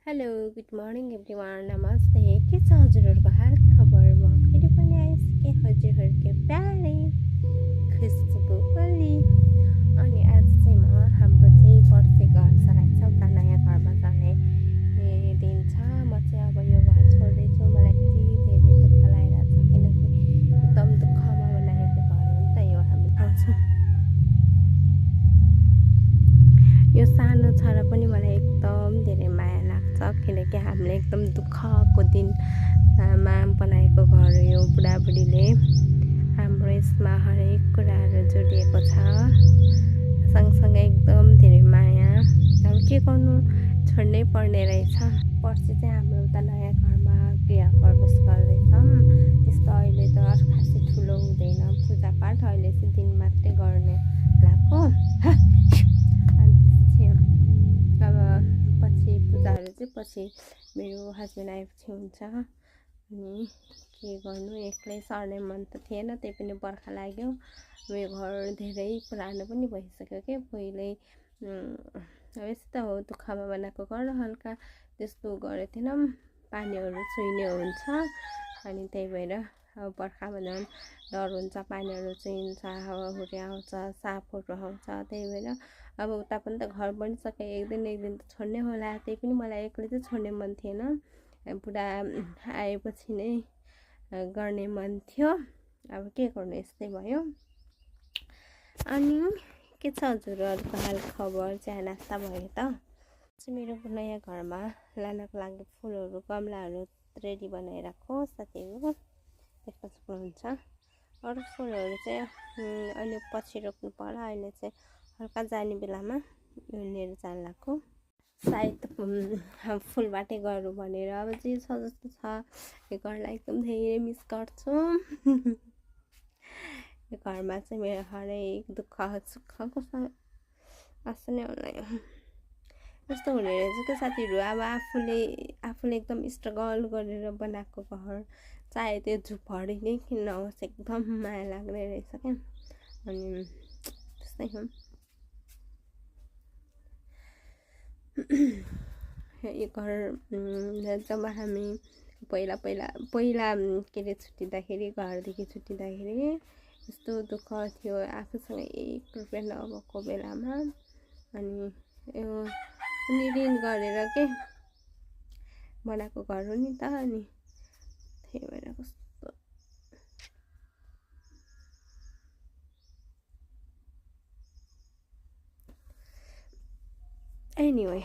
hello good morning everyone नमस्ते के छ हजुरहरूको हाल खबर म फेरि पनि आइसकेँ हजुरहरूको प्यारे खुसबु ओली अनि आज चाहिँ म हाम्रो चाहिँ पर्सि घर सराइछ उता नयाँ घरमा जाने दिन छ म चाहिँ अब यो घर छोड्दैछु मलाई यति धेरै दुःख लागिरहेको छ किनकि एकदम दुःखमा बनाएको घर हो नि त यो हामी पाउँछौँ यो सानो छ र पनि मलाई एकदम धेरै माया लाग्छ किनकि हामीले एकदम दुःखको दिनमा बनाएको घर हो यो बुढाबुढीले हाम्रो यसमा हरेक कुराहरू जोडिएको छ सँगसँगै एकदम धेरै माया अब के गर्नु छोड्नै पर्ने रहेछ पर्सि चाहिँ हाम्रो उता नयाँ घरमा गृह प्रवेश गर्दैछौँ त्यस्तो अहिले त खासै ठुलो हुँदैन पूजापाठ अहिले चाहिँ दिन मात्रै गर्ने लाग्यो अब पछि पूजाहरू चाहिँ पछि मेरो हस्बेन्ड आएपछि हुन्छ अनि के गर्नु एक्लै सर्ने मन त थिएन त्यही पनि बर्खा लाग्यो यो घर धेरै पुरानो पनि भइसक्यो के पहिल्यै अब यस्तो हो दुःखमा बनाएको घर हल्का त्यस्तो गरेको थिएन पानीहरू चुहिने हुन्छ अनि त्यही भएर अब बर्खामा झन् डर हुन्छ पानीहरू चुहिन्छ हावाहुरी आउँछ सापहरू आउँछ त्यही भएर अब उता पनि त घर बनिसक्यो एक दिन त छोड्नै होला त्यही पनि मलाई एक्लै चाहिँ छोड्ने मन थिएन बुढा आएपछि नै गर्ने मन थियो अब के गर्नु यस्तै भयो अनि के छ हजुरहरूको हाल खबर चिया नास्ता भयो त चाहिँ मेरो नयाँ घरमा लानको लागि फुलहरू गमलाहरू रेडी बनाइराख्नु साथीहरू देख्न सक्नुहुन्छ अरू फुलहरू चाहिँ अहिले पछि रोप्नु पर्ला अहिले चाहिँ हल्का जाने बेलामा लिएर जान लाग्यो सायद फुलबाटै गरौँ भनेर अब जे छ जस्तो छ यो घरलाई एकदम धेरै मिस गर्छु यो घरमा चाहिँ मेरो हरेक दुःख सुखको आशा नै होला यस्तो हुने रहेछ क्या साथीहरू अब आफूले एकदम स्ट्रगल गरेर बनाएको घर चाहे त्यो झुपडी नै किन नहोस् एकदम माया लाग्ने रहेछ क्या अनि त्यस्तै हो यो घर जब हामी पहिला के अरे छुट्टिँदाखेरि घरदेखि छुट्टिँदाखेरि यस्तो दुःख थियो आफूसँग 1 रुपियाँ नभएको बेलामा अनि यो ऋण गरेर के बनाएको घर हो नि त अनि त्यही भएर कस्तो एनिवे